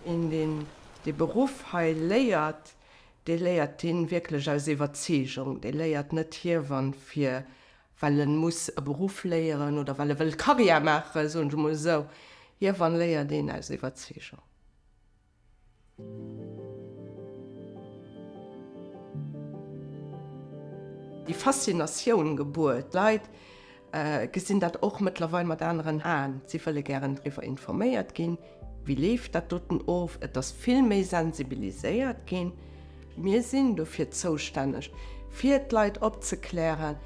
Een deen dee Beruff hei léiert, dee léiert deen wierklech aus Iwwerzeegung. Dee léiert net Hiewann fir well en muss e Beruff léieren oder well e wëll Karriär maachen, soen ech emol esou. Hiewann léiert een aus Iwwerzeegung. Déi Faszinatioun gebuer. D'Leit gesinn dat och mëttlerweil mat aneren Aen. Si wëlle gären driwwer informéiert ginn, wéi leeft dat doten of. Et ass vill méi sensibiliséiert ginn. Mir sinn dofir zoustänneg, fir d'Leit opzeklären,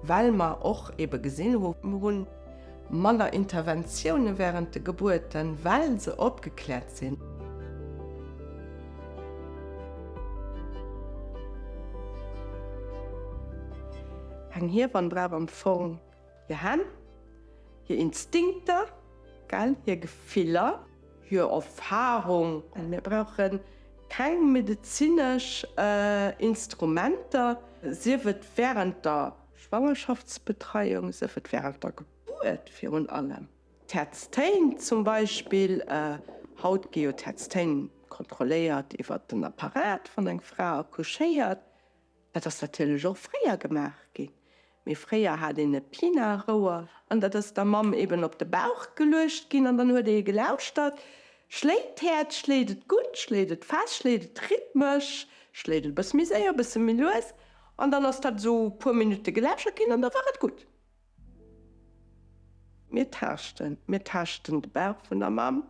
well mer och ebe gesinn hu, mir hunn Manner Interventioune wärend de Gebuerten, well se opgekläert sinn. Eng Hiewann brauch am Fong hir Hänn, hir Instinkter, gell, hir Gefiller, hir Erfarung. Mir brauche keng medezinesch Instrumenter, sief et wärend der Schwangerschaftsbetreiung, sief et wärend der Gebuert virun allem. D'Häerztéin zum Beispill, haut gi jo d'Häerztéin kontrolléiert iwwer den Apparat, wann eng Fra accouchéiert. Dat ass natierlech och fréier gemaach ginn, mee fréier hat een e Pina-Rouer an dat ass der Mamm eben op de Bauch geluecht ginn an dann huet ee gelauschtert, Schléit d'Häerz, schléit et gutt, schléit et fest, schléit et rhythmesch, schléit et e bësse méi séier, e bësse méi lues? An dann ass dat esou e puer Minutte geläschert ginn an da war et gutt. Mir taaschten, mir taaschten de Bauch vun der Mamm,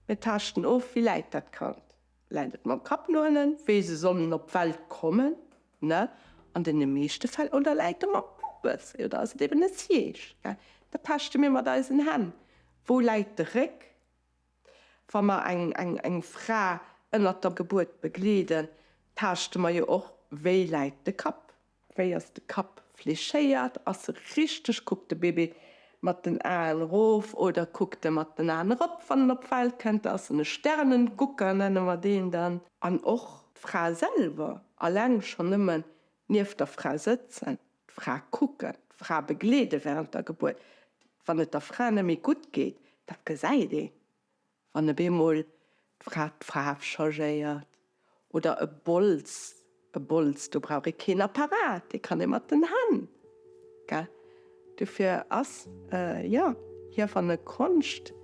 mir taaschten of, wéi läit dat Kand, läit et mam Kapp no ënnen, wéi se sollen op d'Welt kommen, ne, an deene meeschte Fäll, oder läit e mam Pupes, oder ass et eben e Siège, gell, dat taaschte mir mat eisen Hänn, wou läit de Réck, Wa mer eng Fra ënnert der Gebuert begleeden, taaschte mer jo och, wéi läit de Kapp, wéi ass de Kapp fléchéiert, ass e richteg, kuckt de Bébé mat den Aen erof oder kuckt e mat den Aen erop, wann en op d'Welt kënnt, ass en e Sternengucker, nenne mer deen dann. An och d'Fra selwer, alleng schonn nëmmen nieft der Fra sëtzen, d'Fra kucken, d'Fra begleede während der Gebuert, wann et der Fra net méi gutt geet, dat gesäit ee wann op eemol d'Fra d'Faarf changéiert oder e Bols, e Bols, do brauch ee keen Apparat, dee kann ee mat den Hänn, gell. Dofir ass, jo, Hiewanne Konscht,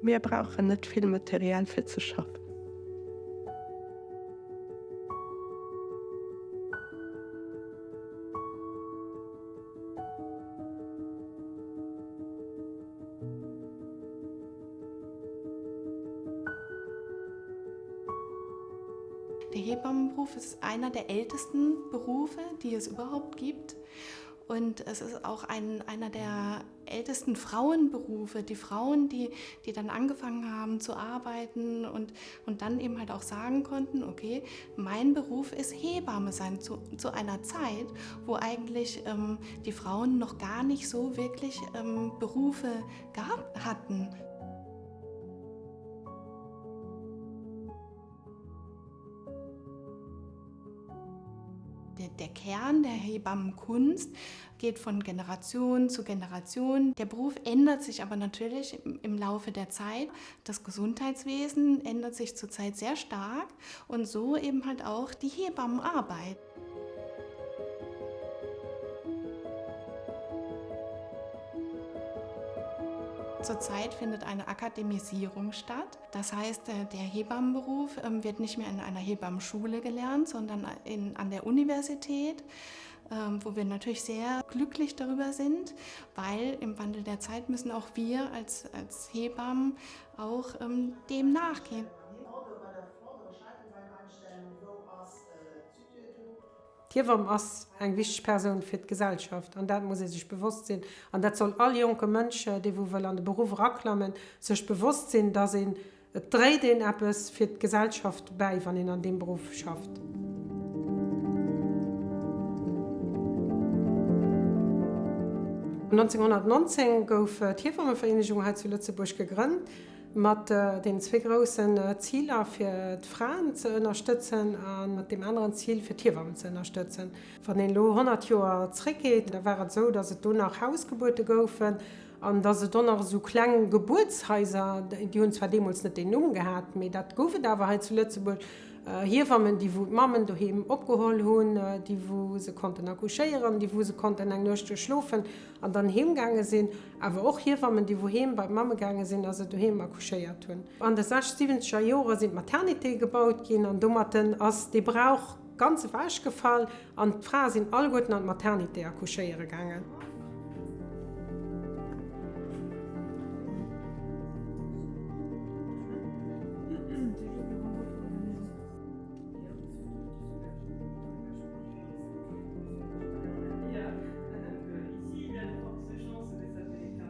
mir brauchen net vill Material fir ze schaffen. Der Hebammenberuf ist einer der ältesten Berufe, die es überhaupt gibt. Und es ist auch ein, einer der ältesten Frauenberufe, die Frauen, die, die dann angefangen haben zu arbeiten und, und dann eben halt auch sagen konnten, okay, mein Beruf ist Hebamme sein zu, zu einer Zeit, wo eigentlich ähm, die Frauen noch gar nicht so wirklich ähm, Berufe gehabt hatten. Der Kern der Hebammenkunst geht von Generation zu Generation. Der Beruf ändert sich aber natürlich im Laufe der Zeit. Das Gesundheitswesen ändert sich zurzeit sehr stark und so eben halt auch die Hebammenarbeit. Zurzeit findet eine Akademisierung statt. Das heißt, äh, der Hebammenberuf ähm, wird nicht mehr in einer Hebammenschule gelernt, sondern in, an der Universität. ähm, wo wir natürlich sehr glücklich darüber sind, weil im Wandel der Zeit müssen auch wir als, als Hebammen auch ähm, dem nachgehen. D'Hiewamm ass eng wichteg Persoun fir d'Gesellschaft an dat muss ee sech bewosst sinn. An dat soll all jonke Mënsch, dee wou wëll an de Beruff eraklammen, sech bewosst sinn, dass een, et dréit een eppes fir d'Gesellschaft bäi, wann een an deem Beruff schafft. 1919 gouf d'Hiewammevereenegung hei zu Lëtzebuerg gegrënnt. Mat deenen zwee groussen Ziler, fir d'Fraen ze ënnerstëtzen a mat deem aneren Zil, fir d'Hiewammen ze ënnerstëtzen. Wann een elo 100 Joer zréckgeet, da war et esou, datt et do nach Hausgebuerte goufen an datt et och nach esou kleng Gebuertshaiser, déi hunn zwar deemools net deen Numm gehat, mee dat gouf et awer hei zu Lëtzebuerg, Hiewammen, déi wou d'Mammen doheem opgeholl hunn, déi wou se konnten accouchéieren, déi wou se konnten eng Nuecht do schlofen. An dann heem gaange sinn, awer och Hiewammen, déi wou heem bei d'Mamme gaange sinn a se doheem accouchéiert hunn. An de sech siwwenzeger Jore sinn d'Maternitéë gebaut ginn an domatten ass dee Brauch ganz ewech gefall an d'Frae sinn alleguerten an d'Maternité accouchéiere gaangen.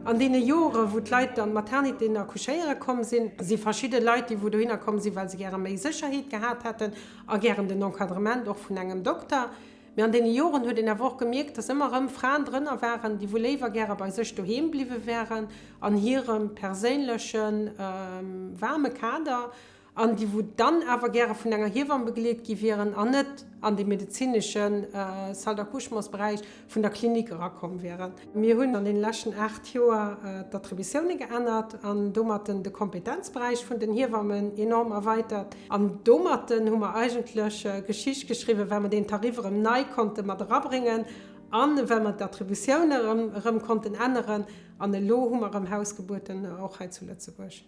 An deene Jore wou d'Leit an d'Maternitéen accouchéiere komm sinn, si verschidde Leit, déi wou dohinner komm sinn, well se gäre méi Sécherheet gehat hätten a gären den Encadrement och vun engem Dokter. Mee an deene Joren huet een awer och gemierkt, dass ëmmer erëm Fraen drënner waren, déi wou léiwer gäre bei sech doheem bliwwe wären, an hirem perséinleche waarme Kader, an déi wou dann awer gäre vun enger Hiewamm begleet gi wieren an net an de medezinesche Salle d'accouchementsberäich vun der Klinik erakomm wieren. Mir hunn an deene leschten 8 Joer d'Attributioune geännert an domatten de Kompetenzberäich vun den Hiewammen enorm erweitert. An domatten hu mer eigentlech Geschicht geschriwwen, well mer deen Tarif erëm nei konnte mat erabréngen an well mer d'Attributioune erëm konnten änneren. An elo hu mer erëm Hausgebuerten och hei zu Lëtzebuerg.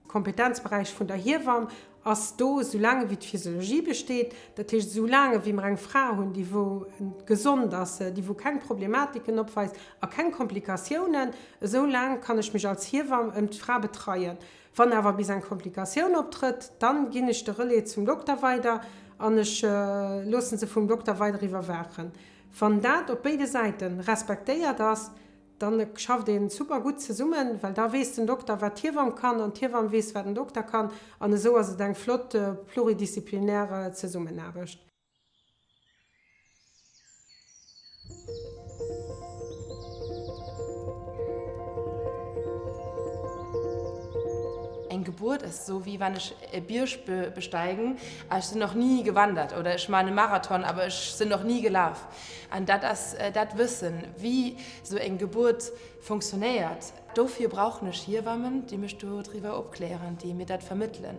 Kompetenzberäich vun der Hiewamm ass do, soulaang ewéi d'Physiologie besteet, dat heescht soulaang ewéi mer eng Fra hunn, déi wou gesond ass, déi wou keng Problematiken opweist a keng Komplikatiounen, esou laang kann ech mech als Hiewamm ëm d'Fra betreien. Wann awer bis eng Komplikatioun optrëtt, dann ginn ech de Relais zum Dokter weider an ech loosse se vum Dokter weider iwwerwaachen. Wann dat op béide Säite respektéiert ass, Dann schafft een super gutt zesummen, well da weess den Dokter wat d'Hiewamm kann an d'Hiewamm weess wat den Dokter kann an esou ass et eng flott pluridisziplinär Zesummenaarbecht. Eng Gebuert ass esou wéi wann ech e Bierg besteigen, a ech sinn noch nie gewandert, oder ech man e Marathon, awer ech sinn noch nie gelaf. An dat ass dat Wëssen, wéi sou eng Gebuert funktionéiert. Dofir brauchen ech Hiewammen, déi mech do driwwer opklären, déi mir dat vermëttelen.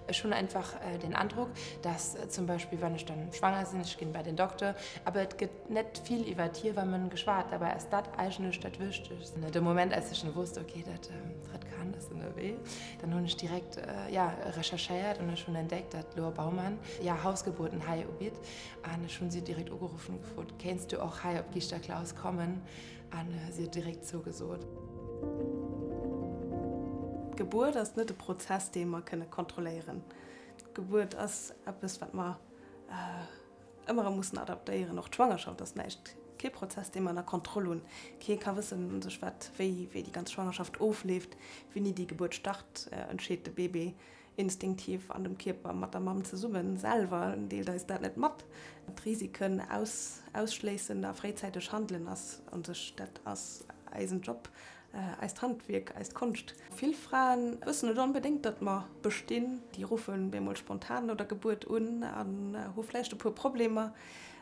Ech hunn einfach den Androck, dass zum Beispill, wann ech dann schwanger sinn, ech ginn bei den Dokter, awer et gëtt net vill iwwer d'Hiewammen geschwat. Dabei ass dat eigentlech dat Wichtegst. De Moment, als ech dann wosst, okay, dat drëtt Kand ass ënnerwee, dann hunn ech direkt, ja, recherchéiert an ech hunn entdeckt, dat d'Laure Baumann, ja, Hausgeburten hei ubitt. An ech hunn si direkt ugeruff an gefrot, Kéints du och hei op Giischterklaus kommen? An si huet direkt zougesot. D'Gebuert ass net e Prozess, dee mer kënne kontrolléieren. D'Gebuert ass eppes, wat mer ëmmer erëm mussen adaptéieren. Och d'Schwangerschaft ass näischt, kee Prozess, dee mer ënner Kontroll hunn. Kee ka wëssen u sech, wat, wéi, wéi déi ganz Schwangerschaft ofleeft, wéini déi Gebuert start, entscheet de Bébé Instinktiv an dem Kierper mat der Mamm zesummen selwer deelt eis dat net mat. D'Risiken ausschléissen a fréizäiteg handelen ass an sech, dat ass eisen Job, eist Handwierk, eist Konscht. Vill Fraen wëssen net onbedéngt, datt mer bestinn. Déi ruffen bemol spontan no der Gebuert un an hu vläicht e puer Problemer,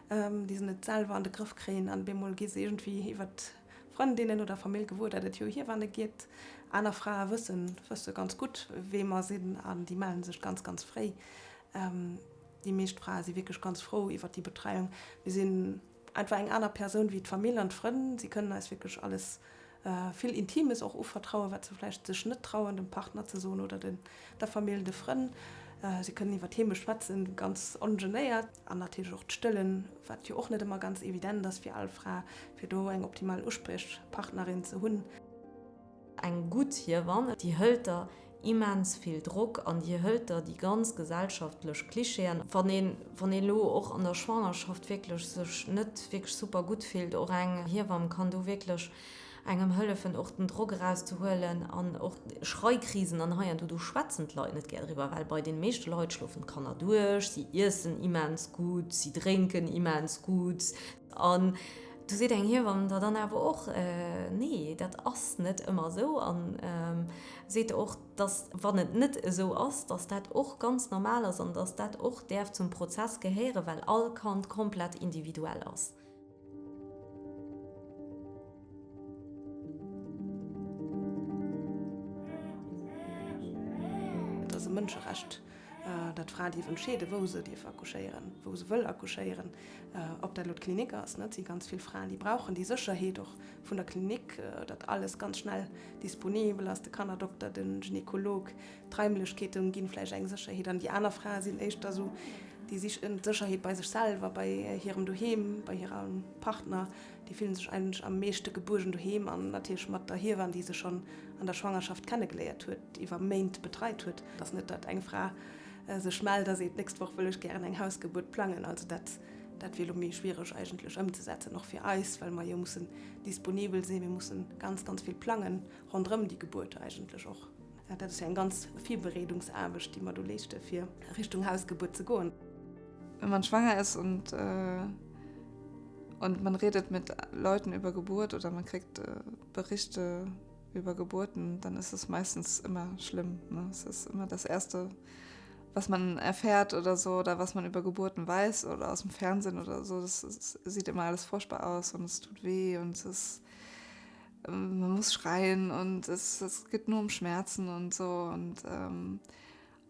déi se net selwer an de Grëff kréien an bemol gi se iergendwéi iwwert Frëndinnen oder Famill gewuer, datt et jo Hiewanne gétt. Aner Frae wëssen wësse ganz gutt, wee mer sinn an déi mellen sech ganz, ganz fréi. Déi meescht Frae si wierklech ganz frou iwwer déi Betreiung. Mir sinn einfach eng aner Persoun wéi d'Famill an d'Frënn. Si kënnen eis wierklech alles. Vill Intimes och uvertrauen, wat se vläicht sech net trauen, dem Partner ze soen oder den, der Famill, de Frënn. Si kënnen iwwer Theme schwätzen, ganz ongenéiert. An natierlech och d'Stëllen, wat jo och net ëmmer ganz evident ass fir all Fra, fir do eng optimal Uspriechpartnerin ze hunn. Eng gutt Hiewann, déi hëlt der immens vill Drock an déi hëlt der déi ganz gesellschaftlech Klischeeën. Wann een, wann een elo och an der Schwangerschaft wierklech sech net wierklech super gutt fillt, och eng Hiewamm kann do wierklech engem hëllefen och den Drock eraus ze huelen an och Schreikrisen an hei an do, do schwätzen d'Leit net gär driwwer, well bei den meeschte Leit schlofen d'Kanner duerch, si iessen immens gutt, si drénken immens gutt an do seet eng Hiewamm der dann awer och, nee dat ass net ëmmer esou an seet och, dass wann et net esou ass, dass dat och ganz normal ass an dass dat och däerf zum Prozess gehéieren, well all Kand komplett individuell ass. Et ass e Mënscherecht, datt d'Fra dierf entscheeden, wou se dierf accouchéieren, wou se wëll accouchéieren, ob dat elo d'Klinik ass. Et si ganz vill Fraen, déi brauchen déi Sécherheet och vun der Klinik, datt alles ganz schnell disponibel ass, de Kannerdokter, de Gynekolog, D'Raimlechkeete ginn vläicht eng Sécherheet an déi aner Frae sinn éischter esou, déi sichen d'Sécherheet bei sech selwer, bei hirem Doheem, bei hirem Partner. Déi fillen sech eigentlech am meeschte gebuergen doheem an natierlech mat der Hiewan, déi se schonn an der Schwangerschaft kennegeléiert huet, iwwer Méint betreit huet. Et ass net, datt eng Fra sech mellt a seet, d'nächst Woch wëll ech gären eng Hausgebuert plangen. Also dat, dat wier elo méi schwiereg eigentlech ëmzesetzen, och fir eis, well mer jo mussen disponibel sinn, mir mussen ganz, ganz vill plangen ronderëm déi Gebuert eigentlech och. Dat ass jo eng ganz Virbereedungsaarbecht, déi mer do leeschte fir Richtung Hausgebuert ze goen. Wenn man schwanger ist und äh, und man redet mit Leuten über Geburt oder man kriegt äh, Berichte über Geburten, dann ist es meistens immer schlimm. Ne? Es ist immer das erste, was man erfährt oder so oder was man über Geburten weiß oder aus dem Fernsehen oder so. Das, das sieht immer alles furchtbar aus und es tut weh und es ist man muss schreien und es, es geht nur um Schmerzen und so und ähm,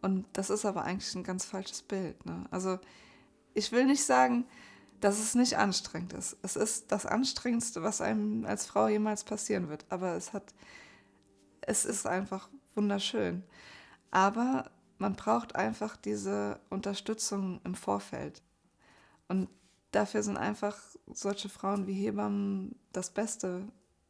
und das ist aber eigentlich ein ganz falsches Bild ne? also ich will nicht sagen dass es nicht anstrengend ist es ist das anstrengendste was einem als Frau jemals passieren wird aber es hat es ist einfach wunderschön aber man braucht einfach diese Unterstützung im Vorfeld und dafür sind einfach solche Frauen wie Hebammen das Beste,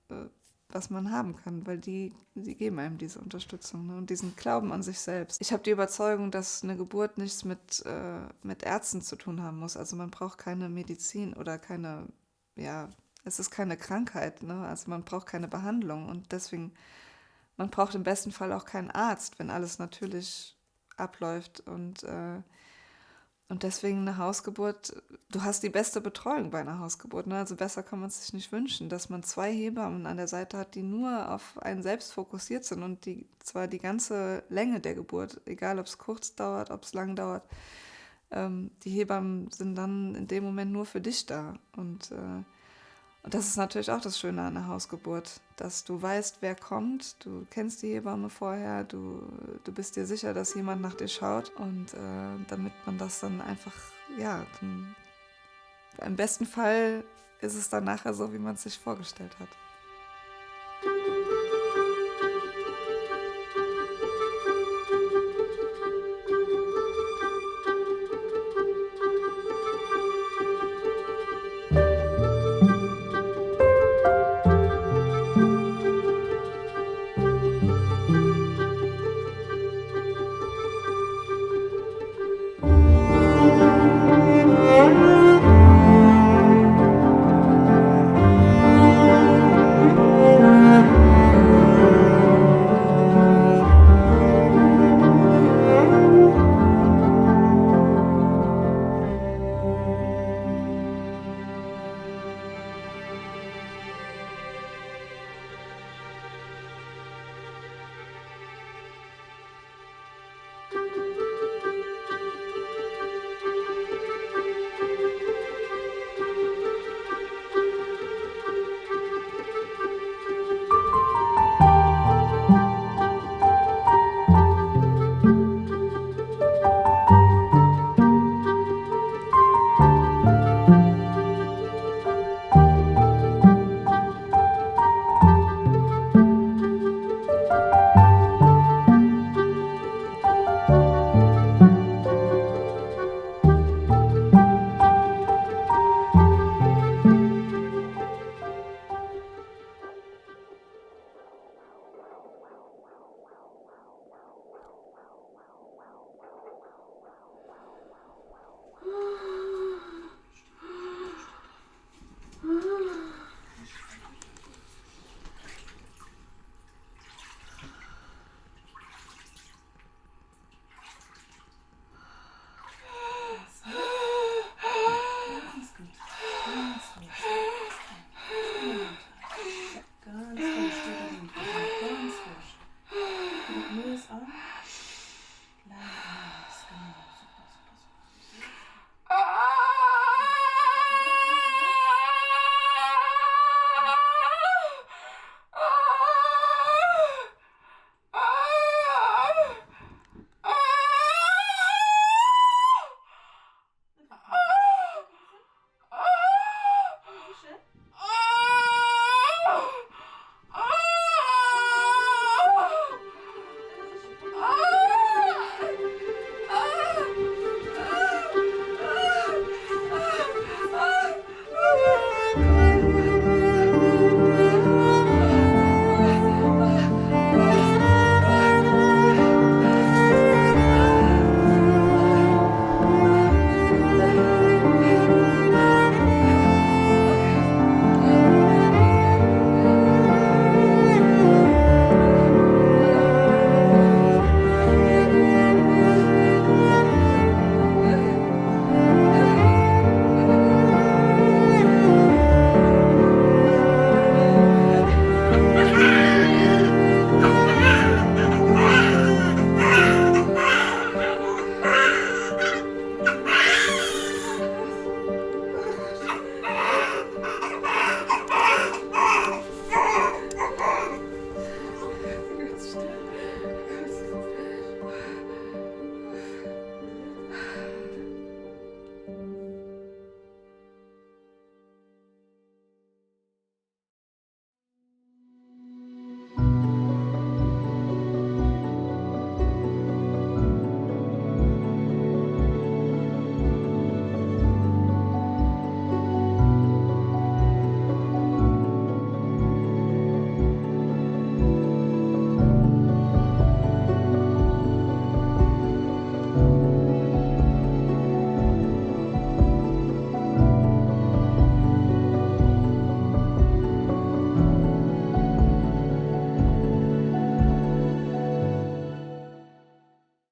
äh, was man haben kann, weil die, die geben einem diese Unterstützung ne? und diesen Glauben an sich selbst. Ich habe die Überzeugung, dass eine Geburt nichts mit, äh, mit Ärzten zu tun haben muss. Also man braucht keine Medizin oder keine, ja, es ist keine Krankheit, ne? also man braucht keine Behandlung und deswegen, man braucht im besten Fall auch keinen Arzt, wenn alles natürlich abläuft und äh, und deswegen eine Hausgeburt du hast die beste Betreuung bei einer Hausgeburt ne? also besser kann man es sich nicht wünschen dass man zwei Hebammen an der Seite hat die nur auf einen selbst fokussiert sind und die zwar die ganze Länge der Geburt egal ob es kurz dauert ob es lang dauert ähm, die Hebammen sind dann in dem Moment nur für dich da und äh, Und das ist natürlich auch das Schöne an der Hausgeburt, dass du weißt, wer kommt, du kennst die Hebamme vorher, du, du bist dir sicher, dass jemand nach dir schaut und äh, damit man das dann einfach ja dann, im besten Fall ist es dann nachher so, wie man es sich vorgestellt hat.